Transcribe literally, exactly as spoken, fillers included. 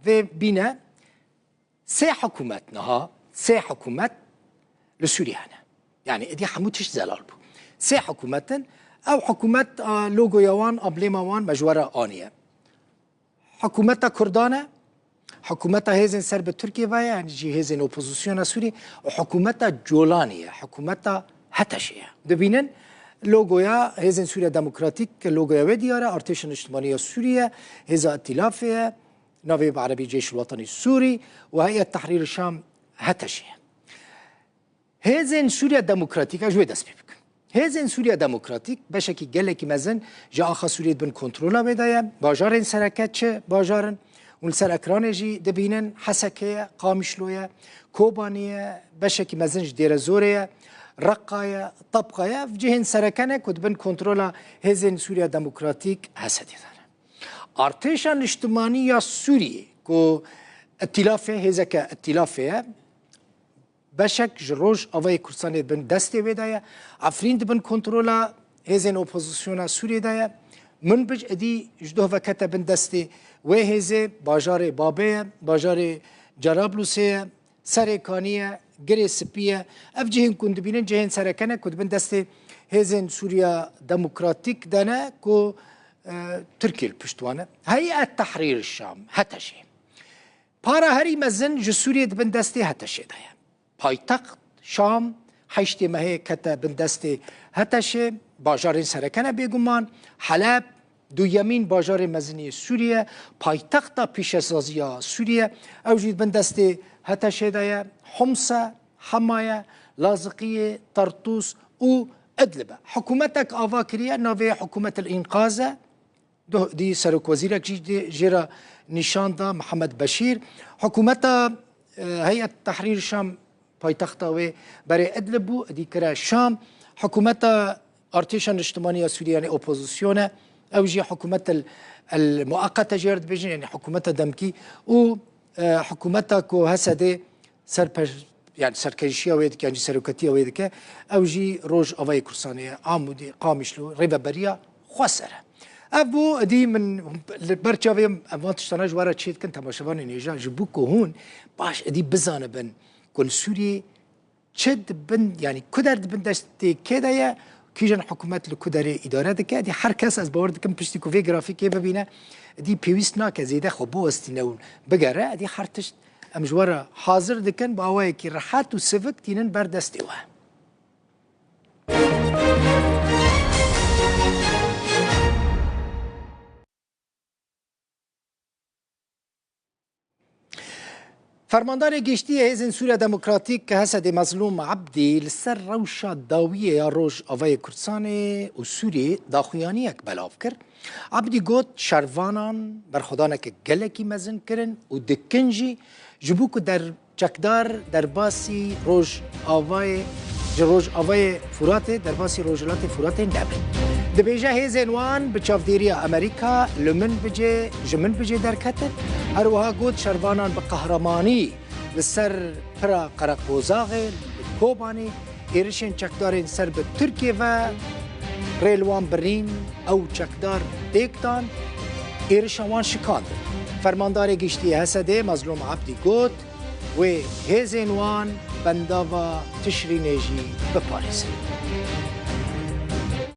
Vê bîne sê hikûmet niha, sê hikûmet li Sûriyê hene. Yani êdî hemû tişt zelal bû. Sê hikûmet in, ew hikûmet, a, logoya wan, amblêma wan me ji we re aniye. Hikûmeta Kurdan e, hikûmeta hêzên ser bi Tirkiyê ve ye, yani jî hêzên opozisyona Sûriyê û hikûmeta Colanê ye, hikûmeta HTŞ'ê ye. Dibînin logoya Hêzên Sûriya Demokratîk, logoya wê diyar e, Artêşa Niştimanî ya Sûriyê, Hêza Îtîlafê ye, navê bi erebî Ceyşul Wetanî Sûrî û Heyet Tehrîr Şam HTŞ'ê ye. Hêzên Sûriya Demokratîk, ez ji wê dest pê bikim. Hêzên Sûriya Demokratîk beşekî gelekî mezin ji axa Sûriyê di bin kontrola wê de ye. Bajarên sereke çi bajar in? Hûn li ser ekranê jî dibînin, Heseke ye, Qamişlo ye, Kobanê ye, beşekî mezin ji Dêrezorê ye, Reqa ye, Tebqa ye. Ev cihên sereke ne ku di bin kontrola Hêzên Sûriya Demokratîk, HSD'ê de ne. Artêşa Niştimanî ya Sûriyê ku îtîlafê, hêzeke îtîlafê ye, beşek ji Rojavayê Kurdistanê di bin destê wê de ye. Efrîn di bin kontrola hêzên opozisyona Sûriyê de ye. Minbij êdî ji doh vekete bin destê wê hêzê, bajarê Babê ye, bajarê Cerablusê ye, Serê Kanî ye, Girê Spî ye. Ev cihên ku hûn dibînin cihên sereke ne ku di bin destê Hêzên Sûriya Demokratîk de ne ku, e, Tirkiye li pişt wan e. Heyet Tehrîr Şam, HTŞ'ê. Para herî mezin ji Sûriyê di bin destê HTŞ'ê de ye. Paytext Şam heştê mehê kete bin destê HTŞ'ê, bajarên sereke ne bêguman, Heleb, duyemîn bajarê mezin yê Sûriyê, paytexta pîşesaziya Sûriyê, ew jî di bin destê HTŞ'ê de ye, Homs e, Hema ye, Laziqiyê, Tartûs û Idlib e. Hikûmetek ava kiriye, navê Hikûmetil Înqaz e. Duh-, dî serokwezîrek jî dê jê re nîşan da, Mihemed Beşîr. Hikûmeta, e, Heyet Tehrîr Şam paytexta wê berê Idlib bû, dî kire Şam. Hikûmeta Artêşa Niştimanî ya Sûriyê, yanî opozîsyon e. Ew jî hikûmet el, el muaqete jê re dibêjin, yanî hikûmeta demkî û, e, hikûmeta ku HSD'ê serpeş-, yani serkêşiya wê dike, yan jî seroketiya wê dike, ew jî Rojavayê Kurdistanê ye, Amûdê, Qamişlo, rêveberiya xweser e. Ev bû, dî min li ber çavê em van tiştana ji we re çê dikin, temaşevanên hêja, ji bo ku hûn baş êdî bizanibin ku li Sûriyê çi di bin, yani ku der di bin destê kê de ye, kîjan hikûmet li ku derê îdare dike. Dî her kes, ez bawer dikim, piştî ku vê grafîkê bibîne, dî pêwîst nake zêde xwe biwestîne û bigere. Dî her tişt em ji we re hazir dikin, bi awayekî rehet û sivik tînin ber destê we. Fermandarê Giştî yê Hêzên Sûriya Demokratîk, HSD'ê, Mezlûm Ebdî, li ser rewşa dawiyê ya Rojavayê Kurdistanê û Sûriyê daxuyaniyek belav kir. Ebdî got, şervanan berxwedaneke gelekî mezin kirin û dikin jî, ji bo ku der-, çekdar derbasî Rojavayê, ji Rojavayê Furatê, derbasî Rojhilatê Furatê nebin. Dibêje, hêzên wan bi çavdêriya Amerîka li Minbicê, ji Minbicê derketin. Her wiha got, şervanan bi qehremanî li ser pira Qereqozaxê li Kobanê êrişên çekdarên ser bi Tirkiyê ve rê li wan birîn, ew çekdar têk dan, êrişa wan şikandin. Fermandarê Giştî yê HSD'ê Mezlûm Ebdî got, wê hêzên wan bendava Tişrînê jî biparêzin.